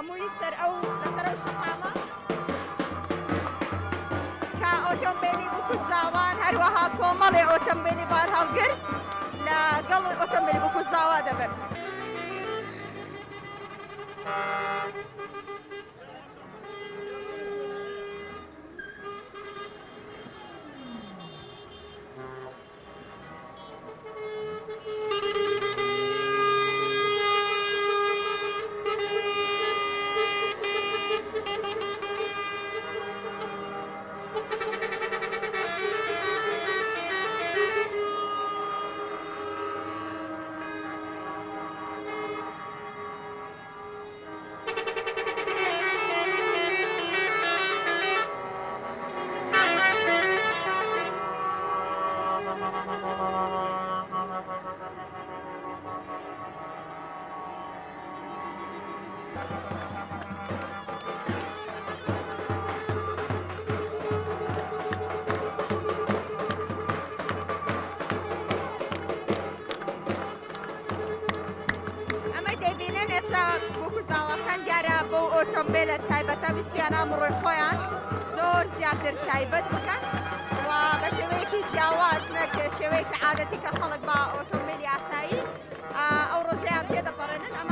هەمووی سەر ئەو لەسەر ئەو شەقامە کە ئۆتۆمبیلی بکوزاوان هەروەها کۆمەڵێ ئۆتۆمبیلی بارهەڵگر لەگەڵ ئۆتۆمبیلی بکوزاوا دەبن. ئەمەی دەیبینن ئێستا بووک و زاواکان دیارە بەو ئۆتۆمبێلە تایبەتە ویستیانە ئەمڕۆی خۆیان زۆر زیاتر تایبەت بکەن و بە شێوەیەکی جیاواز نەک شێوەیەکی عادەتی کە خەڵک بە ئۆتۆمبیلی ئاسایی ئەو ڕۆژەیان تێدەپەڕێنن.